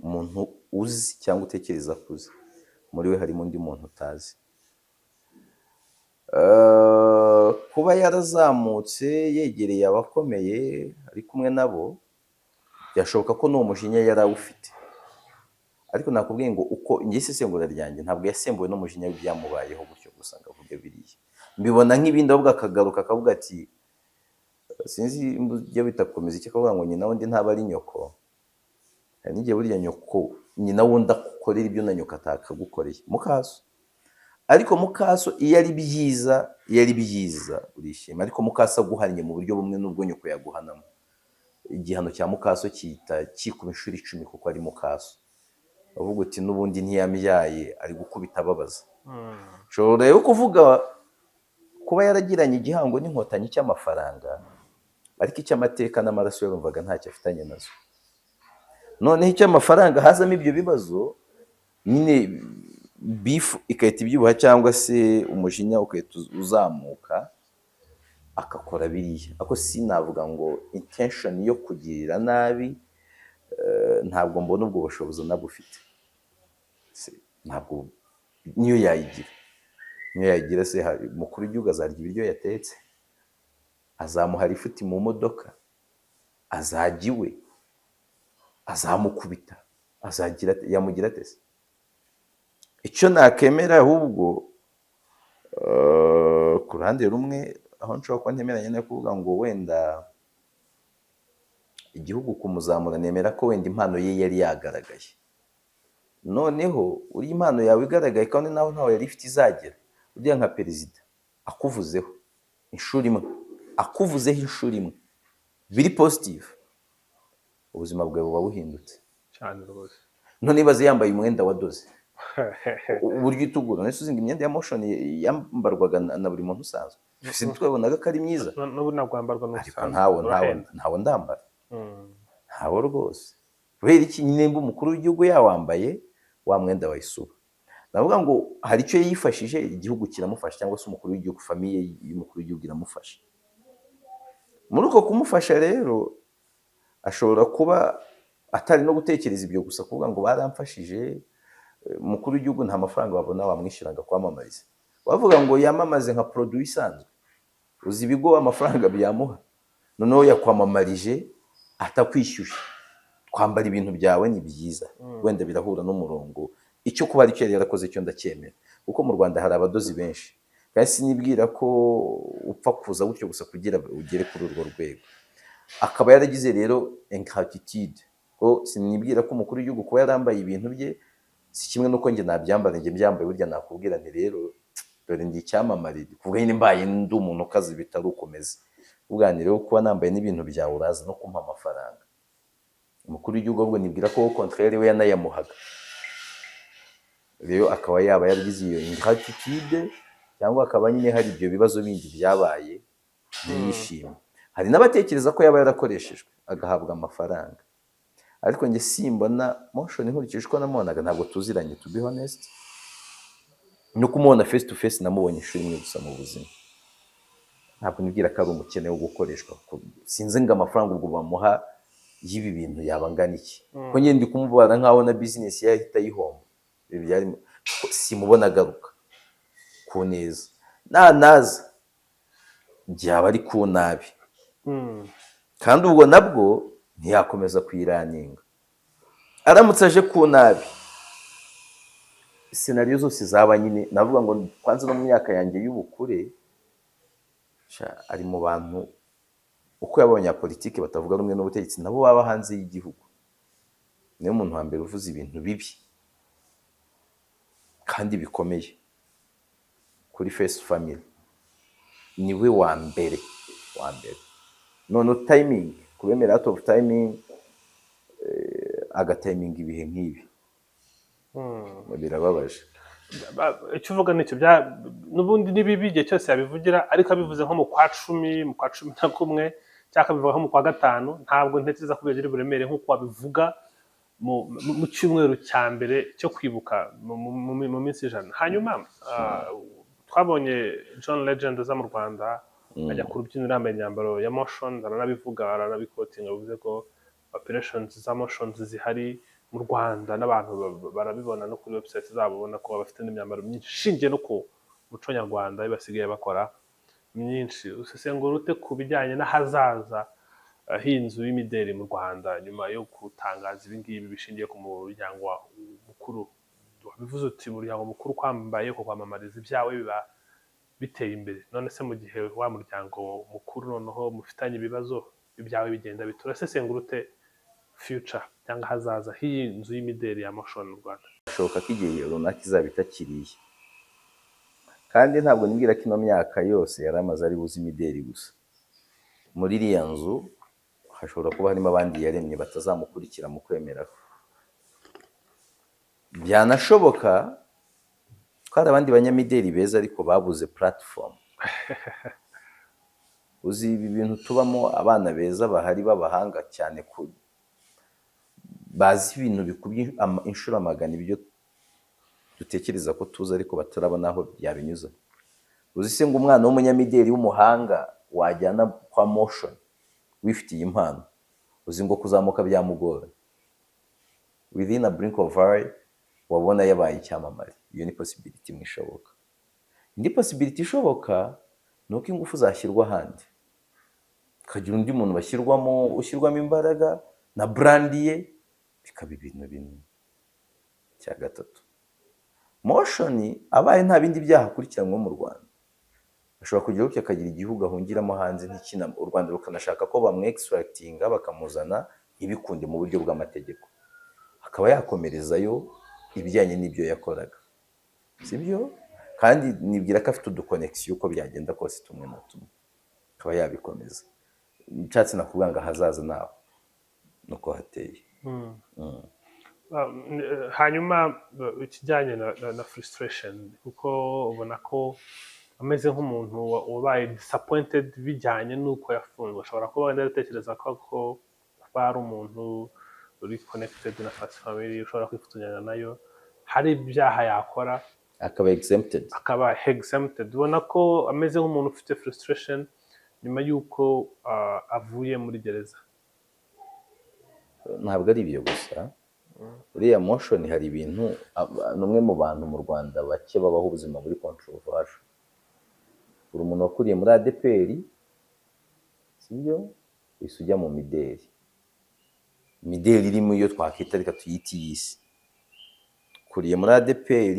Umuntu uzi cyangwa utekereza ko uzi, muri we harimo undi muntu utazi. Kuba yarazamutse yegereye abakomeye, ari kumwe nabo, byashoboka ko n'uwo mujinya yari awufite. Ariko nakubwiye ngo uko njye isesengura ryanjye, ntabwo yasembuwe n'umujinya w'ibyamubayeho gutyo gusa ngo avuge biriya. Mbibona nk'ibindi, ahubwo akagaruka akavuga ati sinzi ibyo bita gukomeza icyo akavuga ngo nyina wundi ntaba ari nyoko. Hari n'igihe burya nyoko, nyina wundi akukorera ibyo na nyoko atakagukoreye, mukaso. Ariko mukaso iyo ari byiza, iyo ari byiza urishima, ariko mukaso aguhannye mu buryo bumwe n'ubwo nyoko yaguhanamo, igihano cya mukaso cyita cyikuba inshuro 10 kuko ari mukaso. Avuga uti n'ubundi ntiyambyaye, ari gukubita ababaza. Ushobora rero kuvuga kuba yaragiranye igihango n'Inkotanyi cy'amafaranga. Ariko icy'amateka n'amaraso yarumvaga ntacyo afitanye nazo. Noneho icy'amafaranga hazamo ibyo bibazo nyine, beef igahita ibyibuha cyangwa se umujinya ugahita uzamuka, agakora biriya. Ariko sinavuga ngo intention yo kugirira nabi, ntabwo mbona ubwo bushobozi anabufite. Ntabwo niyo yayigira, niyo yayigira se hari umukuru w'igihugu azarya ibiryo yatetse? Azamuha lifuti mu modoka? Azajya iwe? Azamukubita? Azagira ate? Yamugira ate se? Icyo nakemera ahubwo, ku ruhande rumwe aho nshobora kuba ntemeranya no kuvuga ngo wenda igihugu kumuzamura, nemera ko wenda impano ye yari yagaragaye. Noneho uriya impano yawe igaragaye kandi naho ntawe yari ifite izagera, uriya nka perezida akuvuzeho inshuro imwe, akuvuzeho inshuro imwe biri positive, ubuzima bwawe buba buhindutse. Cyane rwose. None ibaze yambaye umwenda wadoze, uburyo itugura. None se uzi ngo imyenda ya Moshion yambarwaga na buri muntu usanzwe? Si twabonaga ko ari myiza? N'ubu ntabwo wambarwa Ariko n'ubusanzwe. ntawo ntawo Urahenda. Ntawo ndambara. Ntawo rwose. Kubera iki? Nimba umukuru w'igihugu yawambaye, wa mwenda wayisuba, navuga ngo hari icyo yifashije, igihugu kiramufasha, cyangwa se umukuru w'igihugu, famille y'umukuru w'igihugu iramufasha. Muri uko kumufasha rero, ashobora kuba atari no gutekereza ibyo gusa, kuvuga ngo baramfashije. Umukuru w'igihugu nta mafaranga babona wamwishyura ngo akwamamarize. Bavuga ngo yamamaze nka produit isanzwe, uzi ibigo amafaranga byamuha? Noneho yakwamamarije atakwishyuye, kwambara ibintu byawe ni byiza, wenda birahura n'umurongo. Icyo kuba aricyo yari yarakoze cyo ndacyemera, kuko mu Rwanda hari abadozi benshi, kandi sinibwira ko upfa kuza gutyo gusa kugira ugere kuri urwo rwego. Akaba yaragize rero ingratitude, ko sinibwira ko umukuru w'igihugu kuba yarambaye ibintu bye si kimwe n'uko njye nabyambara. Njye mbyambaye burya nakubwira nti: "Rero dore ndi icyamamare." Kuvuga nyine mbaye ndi umuntu ukaze bitari ukomeza kuvuga nti: "Rero kuba nambaye n'ibintu byawe, uraza no kumpa amafaranga." Umukuru w'igihugu ahubwo nibwira ko contraire we yanayamuhaga. Rero akaba yaba yaragize iyo ingratitude, cyangwa akaba nyine hari ibyo bibazo bindi byabaye ntiyishime. Hari n'abatekereza ko yaba yarakoreshejwe agahabwa amafaranga, ariko njye simbona Moshion. Nkurikije uko namubonaga, ntabwo tuziranye, to be honest, no kumubona face to face namubonye inshuro imwe gusa mu buzima. Ntabwo nibwira ko ari umukene wo gukoreshwa, kuko sinzi ngo amafaranga ubwo bamuha y'ibi bintu yaba angana iki, ko njye ndi kumubara nkaho na business ye yahita ayihomba. Ibi byari simubona agaruka ku neza, nanaza byaba ari ku nabi, kandi ubwo nabwo ntiyakomeza kuyiraninga. Aramutse aje ku nabi, scenario zose zaba nyine, navuga ngo kwanza no mu myaka yanjye y'ubukure, sha, ari mu bantu uko yaba abanyapolitiki batavuga rumwe n'ubutegetsi nabo baba hanze y'igihugu, niwe muntu wa mbere uvuze ibintu bibi kandi bikomeye kuri First Family, niwe wa mbere wa mbere. None timing, kubemera out of timing, agatayiminga ibihe nk'ibi, birababaje. Icyo uvuga nicyo n'ubundi ni bibi igihe cyose yabivugira, ariko abivuze nko mu kwa 10, mu kwa 11, cyangwa akabivuga nko mu kwa gatanu, ntabwo ntekereza ko byagira uburemere nk'uko wabivuga mu cyumweru cya mbere cyo kwibuka mu minsi 100. Hanyuma twabonye John Legend aza mu Rwanda, ajya ku rubyiniro yambaye imyambaro ya Moshion, aranabivuga, aranabikotinga, bivuze ko operations za Moshion zihari mu Rwanda n'abantu barabibona no kuri website zabo, ubona ko bafite n'imyambaro myinshi ishingiye no ku muco nyarwanda basigaye bakora myinshi. Usesengura ute ku bijyanye n'ahazaza h'inzu y'imideli mu Rwanda nyuma yo gutangaza ibi ngibi bishingiye ku muryango mukuru? Wabivuze uti umuryango mukuru kwambaye ko kwamamariza ibyawe biba biteye imbere. None se mu gihe wa muryango mukuru noneho mufitanye ibibazo, ibyawe bigenda bite? Urasesengura ute future cyangwa ahazaza h'iyi nzu y'imideli ya Moshion mu Rwanda? Bishoboka ko igihe runaka izaba itakiriye, kandi ntabwo nibwira ko ino myaka yose yari amaze ari buze imideli gusa. Muri iriya nzu hashobora kuba harimo abandi yaremye batazamukurikira mu kwemera kwe. Byanashoboka ko hari abandi banyamideli beza ariko babuze platform. Uzi ibi bintu tubamo, abana beza bahari b'abahanga cyane, ku bazi ibintu bikubye inshuro magana ibyo dutekereza ko tuzi, ariko batarabona aho byabinyuza. Uzi se ngo umwana w'umunyamideli w'umuhanga wajyana kwa Moshions wifitiye impano, uzi ngo kuzamuka byamugora? Within a blink of eye wabona yabaye icyamamare. Iyo ni possibility imwe ishoboka. Indi possibility ishoboka ni uko ingufu zashyirwa ahandi, hakagira undi muntu bashyirwamo, ushyirwamo imbaraga na brand ye, bikaba ibintu bimwe. Cya gatatu, Moshions abaye nta bindi byaha akurikiranywe mu Rwanda, ashobora kugira gutya akagira igihugu ahungiramo hanze, ntikina u Rwanda rukanashaka ko bamwextraditinga bakamuzana, ntibikunde mu buryo bw'amategeko, akaba yakomerezayo ibijyanye n'ibyo yakoraga, sibyo? Kandi nibwira ko afite uduconnexion, uko byagenda kose, tumwe na tumwe, akaba yabikomeza. Nshatse nakuvuga ngo ahazaza naho nuko hateye. Hanyuma ikijyanye na frustration, kuko ubona ko ameze nk'umuntu wabaye disappointed bijyanye n'uko yafunzwe. Ashobora kuba wenda yatekereza ko kuba ari umuntu uri connected na First Family, ushobora kwifatanya nayo, hari ibyaha yakora akaba exempted. Akaba exempted. Ubona ko ameze nk'umuntu ufite frustration nyuma y'uko avuye muri gereza. Ntabwo ari ibyo gusa. Uriya Moshions hari ibintu, ni umwe mu bantu mu Rwanda bake babaho ubuzima buri controversial. Uri umuntu wakuriye muri ADEPR, sibyo? Uhise ujya mu mideli, mideli irimo iyo twakwita, reka tuyite iy'isi. Ukuriye muri ADEPR,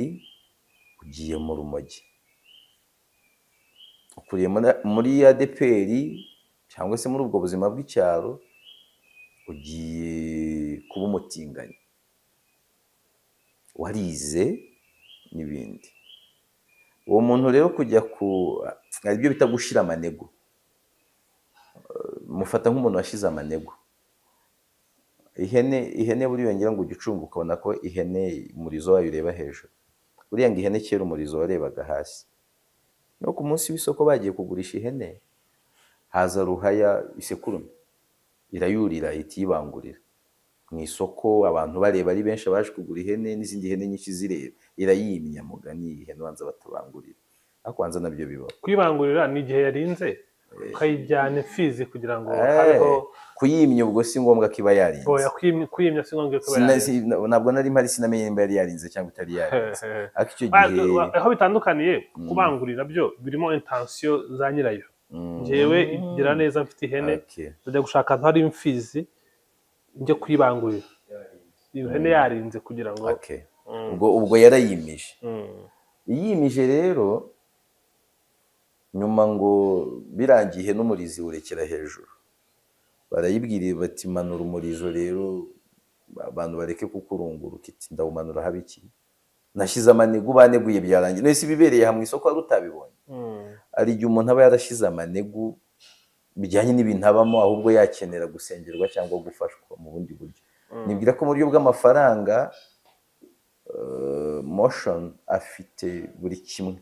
ugiye mu rumogi. Ukuriye muri ADEPR cyangwa se muri ubwo buzima bw'icyaro, ugiye kuba umutinganyi, warize n'ibindi. Uwo muntu rero kujya ku, hari ibyo bita gushira amanegu. Mufata nk'umuntu washize amanegu. Ihene buriya ngira ngo ujya ucunga ukabona ko ihene umurizo wayo ureba hejuru. Buriya ngo ihene kera umurizo warebaga hasi. No ku munsi w'isoko bagiye kugurisha ihene, haza ruhaya, isekurume irayurira, ihita iyibangurira mu isoko, abantu bareba ari benshi, abaje kugura ihene n'izindi hene nyinshi zireba, irayimya. Mugani ihene ubanza batabangurira, ariko ubanza nabyo bibaho. Kwibangurira ni igihe yarinze, ukayijyana imfizi kugira ngo habeho. Kuyimya ubwo si ngombwa ko iba yarinze. Oya, kuyimya si ngombwa ko iba yarinze. Ntabwo nari mpari, sinamenye nimba yari yarinze cyangwa itari yarinze, ariko icyo gihe Aho bitandukaniye, kubangurira byo birimo intention za nyirayo. Njyewe igira neza, mfite ihene, ndajya gushaka ahantu hari imfizi, njye kuyibangurira iyo hene yarinze kugira ngo Okay. Ubwo yarayimije. Iyimije rero, nyuma ngo birangiye n'umurizo urekera hejuru, barayibwiriye bati: "Manura umurizo rero, abantu bareke kukurunguruka." Iti: "Ndawumanura habe iki? Nashyize amanegu, baneguye byarangiye. None se ibibereye aha mu isoko wari utabibonye?" Hari igihe umuntu aba yarashize amanegu bijyanye n'ibintu abamo, ahubwo yakenera gusengerwa cyangwa gufashwa mu bundi buryo. Nibwira ko mu buryo bw'amafaranga, Moshions afite buri kimwe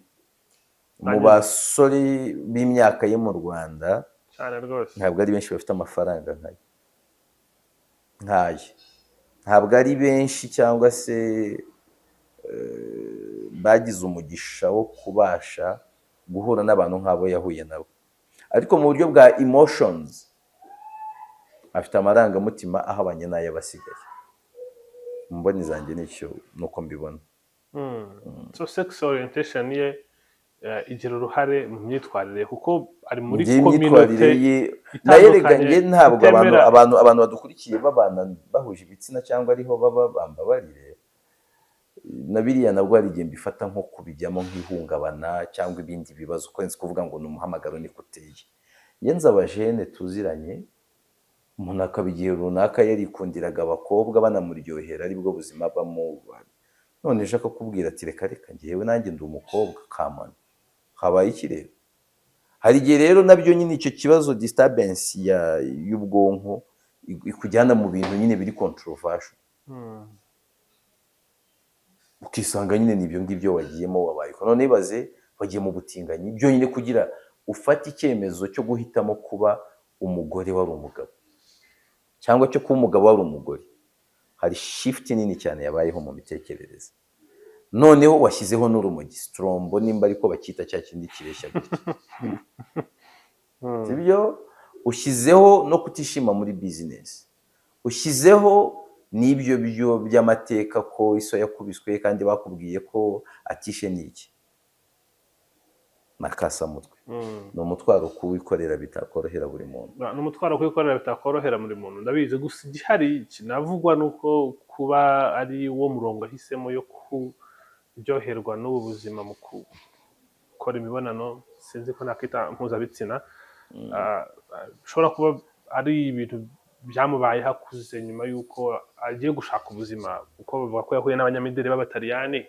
mu basore b'imyaka ye mu Rwanda. Cyane rwose. Ntabwo ari benshi bafite amafaranga nkaye, ntabwo ari benshi, cyangwa se bagize umugisha wo kubasha guhura n'abantu nk'abo yahuye nabo. Ariko mu buryo bwa emotions, afite amarangamutima ahabanye n'ay'abasigaye. Mu mboni zanjye nicyo, nuko mbibona. So sex orientation ye igira uruhare mu myitwarire, kuko ari muri Njye imyitwarire communauté ye nayo rega, itandukanye, njye ntabwo abantu itemera. abantu badukurikiye babana bahuje ibitsina cyangwa ariho baba bambabarire. Na biriya nabwo hari igihe mbifata nko kubijyamo nk'ihungabana cyangwa ibindi bibazo, uko nzi kuvuga ngo ni umuhamagaro, niko uteye. Iyo nzi abajene tuziranye, umuntu akaba igihe runaka yarikundiraga abakobwa, banamuryohera, aribwo buzima abamo, none ejo akakubwira ati: "Reka reka, njyewe nanjye ndi umukobwa kamana." Habaye iki rero? Hari igihe rero nabyo nyine icyo kibazo, disturbance y'ubwonko ikujyana mu bintu nyine biri controversial, ukisanga nyine ni ibyo ngibyo wagiyemo, wabaye. None ibaze wagiye mu butinganyi byonyine kugira ufata icyemezo cyo guhitamo kuba umugore wari umugabo, cyangwa cyo kuba umugabo wari umugore, hari shift nini cyane yabayeho mu mitekerereze. Noneho washyizeho n'urumogi, sitorombo nimba ariko bacyita, cya kindi kireshya gutya, sibyo? Ushyizeho no kutishima muri business, ushyizeho n'ibyo byo by'amateka ko iso yakubiswe kandi bakubwiye ko atishe n'iki nakasamutwe. Ni umutwaro kuwikorera bitakorohera buri muntu. Ni umutwaro kuwikorera bitakorohera buri muntu, ndabizi. Gusa igihari kinavugwa ni uko kuba ari wo murongo ahisemo yo kuryoherwa n'ubu buzima mu gukora imibonano, sinzi ko nakwita mpuzabitsina, bishobora kuba ari ibintu byamubayeho akuze, nyuma y'uko agiye gushaka ubuzima, kuko bavuga ko yahuye n'abanyamideli b'Abataliyani,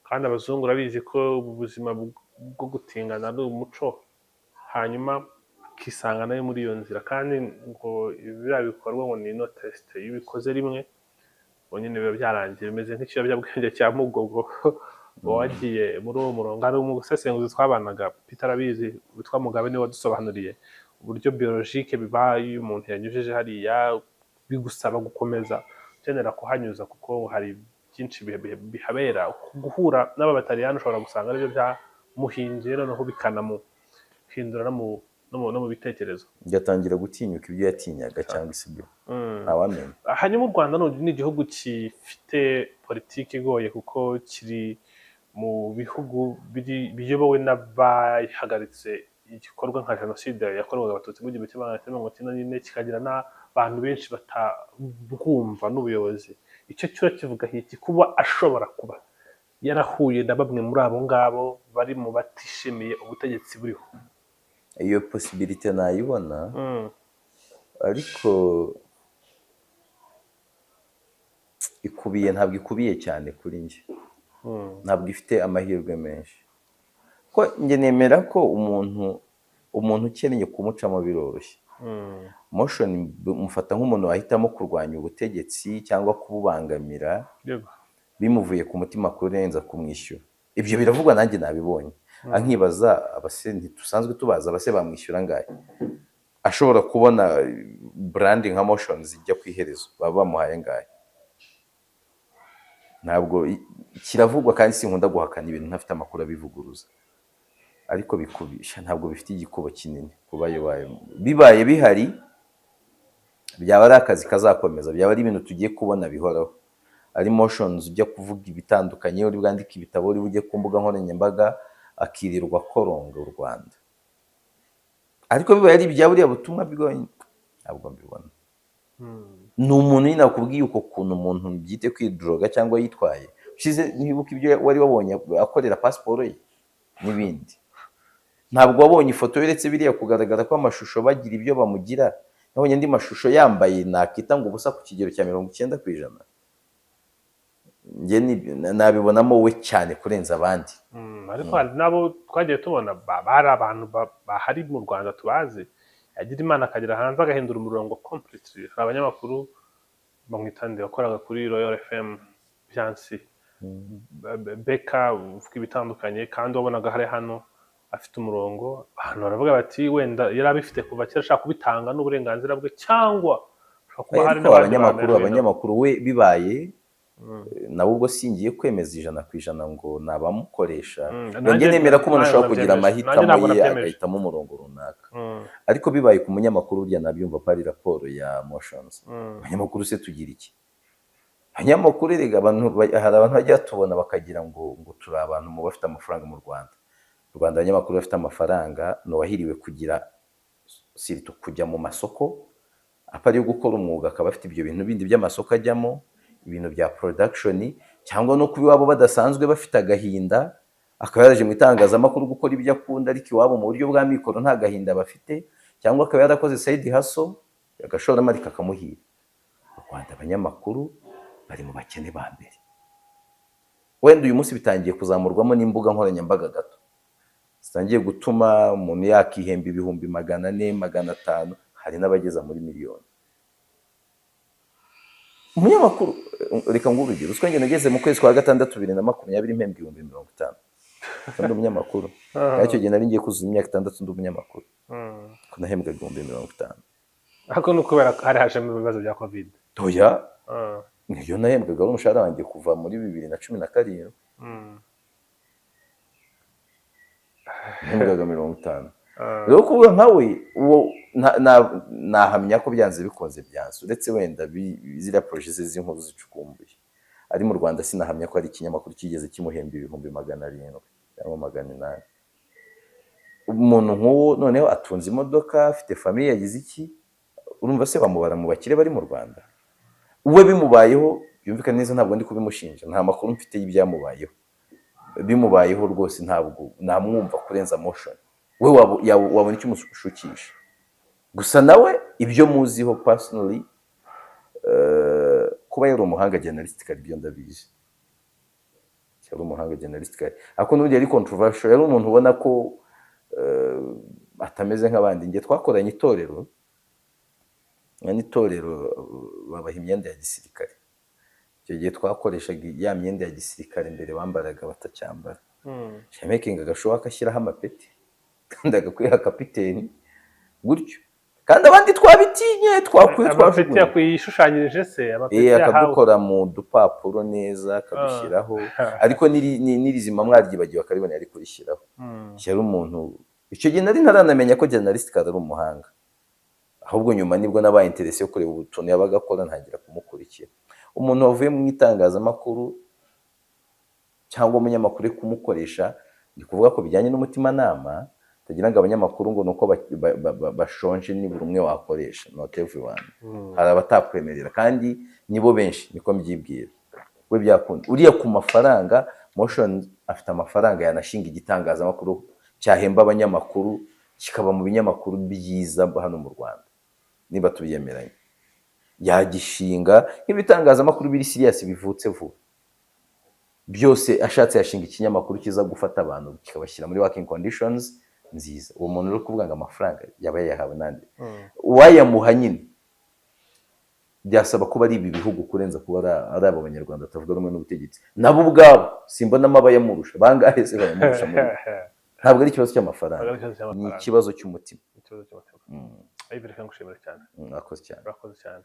kandi abazungu urabizi ko ubu buzima bwo gutingana ari umuco, hanyuma akisanga nawe muri iyo nzira. Kandi ngo biriya bikorwa ngo ni no test, iyo ubikoze rimwe ngo nyine biba byarangiye, bimeze nk'ikiyobyabwenge cya mugogo, uba wagiye muri uwo murongo. Hari umusesenguzi twabanaga, Peter arabizi, witwa Mugabe, niwe wadusobanuriye uburyo biologique biba. Iyo umuntu yanyujije hariya, bigusaba gukomeza ukenera kuhanyuza, kuko hari byinshi bihabera. Guhura n'aba Bataliyani ushobora gusanga aribyo byamuhinduye, noneho bikanamuhindura no mu bitekerezo. Igatangira gutinyuka ibyo yatinyaga, cyangwa se ibyo ntawamenya. Hanyuma u Rwanda ni igihugu gifite politiki igoye, kuko kiri mu bihugu biyobowe n'abahagaritse igikorwa nka jenoside yakorwaga Abatutsi mu 1994, kikagira n'abantu benshi batabwumva n'ubuyobozi. Icyo cyo kivuga iki, kuba ashobora kuba yarahuye na bamwe muri abo ngabo bari mu batishimiye ubutegetsi buriho? Iyo possibilité nayibona, ariko ikubiye, ntabwo ikubiye cyane kuri njye. Ntabwo ifite amahirwe menshi, ko njye nemera ko umuntu ukennye kumucamo biroroshye. Moshions mufata nk'umuntu wahitamo kurwanya ubutegetsi cyangwa kububangamira bimuvuye ku mutima kurenza kumwishyura. Ibyo biravugwa, nanjye nabibonye, nkibaza abase ntitusanzwe tubaza abase bamwishyura angahe? Ashobora kubona brand nka Moshions zijya ku iherezo, baba bamuhaye angahe? Ntabwo kiravugwa, kandi sinkunda guhakana ibintu ntafite amakuru abivuguruza, ariko bikubisha ntabwo bifite igikubo kinini. Kuba bibaye bibaye bihari, byaba ari akazi kazakomeza, byaba ari ibintu tugiye kubona bihoraho, ari Moshions ujya kuvuga ibitandukanye, uri bwandike ibitabo, uri bujye ku mbuga nkoranyambaga, akirirwa akoronga u Rwanda. Ariko bibaye ari ibya buriya butumwa bwonyine, ntabwo mbibona. Ni umuntu nyine akubwiye uko kuntu umuntu byite kwidroga cyangwa yitwaye ushize. Ntibuka ibyo wari wabonye akorera pasiporo ye n'ibindi. Ntabwo wabonye ifoto ye, uretse biriya kugaragara ko amashusho bagira ibyo bamugira. Nabonye andi mashusho yambaye nakita ngo ubusa ku kigero cya 90%. Njye nabibonamo we cyane kurenza abandi. Ariko hari n'abo twagiye tubona bari abantu bahari mu Rwanda tubazi, yagira Imana akagera hanze agahindura umurongo completely. Hari abanyamakuru bamwita nde wakoraga kuri Royal FM, Byansi Beka, uvuga ibitandukanye, kandi wabonaga hari hano afite umurongo. Abantu baravuga bati wenda yari abifite kuva kera, ashaka kubitanga n'uburenganzira bwe, cyangwa hashobora kuba hari Ariko n'abandi abanyamakuru bantu. Abanyamakuru we bibaye nawe ubwo, singiye kwemeza 100% ngo ni abamukoresha. Njye nemera ko umuntu Nanjye ashobora kugira nabyemeje. Nanjye amahitamo ntabwo ye, nabyemeje. agahitamo umurongo runaka. Ariko bibaye ku munyamakuru burya nabyumva ko ari raporo ya Moshions. Abanyamakuru se tugira iki? Abanyamakuru erega abantu hari abantu bajya batubona bakagira ngo turi abantu mu bafite amafaranga mu Rwanda. Mu Rwanda abanyamakuru bafite amafaranga ni uwahiriwe kugira surtout kujya mu masoko apari yo gukora umwuga, akaba afite ibyo bintu bindi by'amasoko ajyamo, ibintu bya production, cyangwa no kuba iwabo badasanzwe bafite agahinda, akaba yaraje mu itangazamakuru gukora ibyo akunda, ariko iwabo mu buryo bwa mikoro nta gahinda bafite, cyangwa akaba yarakoze side hustle, agashoramari kakamuhira. Mu Rwanda abanyamakuru bari mu bakene ba mbere. Wenda uyu munsi bitangiye kuzamurwamo n'imbuga nkoranyambaga gato, zitangiye gutuma umuntu yakihemba 400,000, 500,000, hari n'abageza muri miliyoni. Umunyamakuru, reka nguhe urugero, uswa njye nageze mu kwezi kwa gatandatu 2020 mpembwa 50,000. Ndi umunyamakuru. Kandi icyo gihe nari ngiye kuzuza imyaka 6 ndi umunyamakuru, ko nahembwaga 50,000. Ariko ni ukubera ko hari hajemo ibibazo bya COVID? Oya, niyo nahembwaga, ari umushahara wanjye kuva muri 2017. Nahembwaga 50. Rero kuvuga nkawe uwo nahamya ko byanze bikunze byanze, uretse wenda ziriya projets ze z'inkuru zicukumbuye ari mu Rwanda, sinahamya ko ari ikinyamakuru cyigeze kimuhemba 700,000 cyangwa 800. Umuntu nk'uwo noneho atunze imodoka, afite famille, yagize iki, urumva se bamubara mu bakire bari mu Rwanda? We bimubayeho, byumvikane neza, ntabwo ndi kubimushinja, nta makuru mfite y'ibyamubayeho. Bimubayeho rwose ntabwo namwumva kurenza Moshions. We wabona icyo umushukisha gusa. Nawe ibyo muziho personally, kuba yari umuhanga journalistically ibyo ndabizi, yari umuhanga journalistically, ariko n'ubundi yari controversial, yari umuntu ubona ko atameze nk'abandi. Njye twakoranye itorero, n'itorero babaha imyenda ya gisirikare. Icyo gihe twakoreshaga ya myenda ya gisirikare mbere bambaraga batacyambara. Making agashoboka agashyiraho amapeti kandi agakwiha kapiteni gutyo, kandi abandi twabitinye, twakwiye Amapeti twajugunye. Yakwishushanyirije se amapeti Eh, yahawe? Akadukora mu dupapuro neza, akadushyiraho, ariko n'irizima mwaryibagiwe akaribona yari kurishyiraho. Yari umuntu, icyo gihe nari ntaranamenya ko journalist ari umuhanga, ahubwo nyuma nibwo nabaye intéressé yo kureba utuntu yabaga akora, ntangira kumukurikira. Umuntu wavuye mu itangazamakuru cyangwa umunyamakuru uri kumukoresha, ni kuvuga ko bijyanye n'umutimanama, utagira ngo abanyamakuru ngo ni uko bashonje, ni buri umwe wakoresha, not everyone. Hari abatakwemerera kandi nibo benshi, niko mbyibwira. We byakunda uriya ku mafaranga, Moshions afite amafaranga, yanashinga igitangazamakuru cyahemba abanyamakuru, kikaba mu binyamakuru byiza hano mu Rwanda niba tubyemeranye. Yagishinga nk'ibitangazamakuru biri serious bivutse vuba byose. Ashatse yashinga ikinyamakuru kiza gufata abantu kikabashyira muri working conditions nziza. Uwo muntu uri kuvuga ngo amafaranga yaba yayahawe nande? Uwayamuha nyine byasaba kuba ari ibi bihugu kurenza kuba ari abo banyarwanda batavuga rumwe n'ubutegetsi. Nabo ubwabo simbonamo abayamurusha. Bangahe se bayamurusha muri? Ntabwo ari ikibazo cy'amafaranga. Ntabwo ari ikibazo Ni cy'amafaranga. ikibazo cy'umutima. Ikibazo cy'umutima. Ibi reka ngushimire cyane. Mwakoze cyane. Urakoze cyane.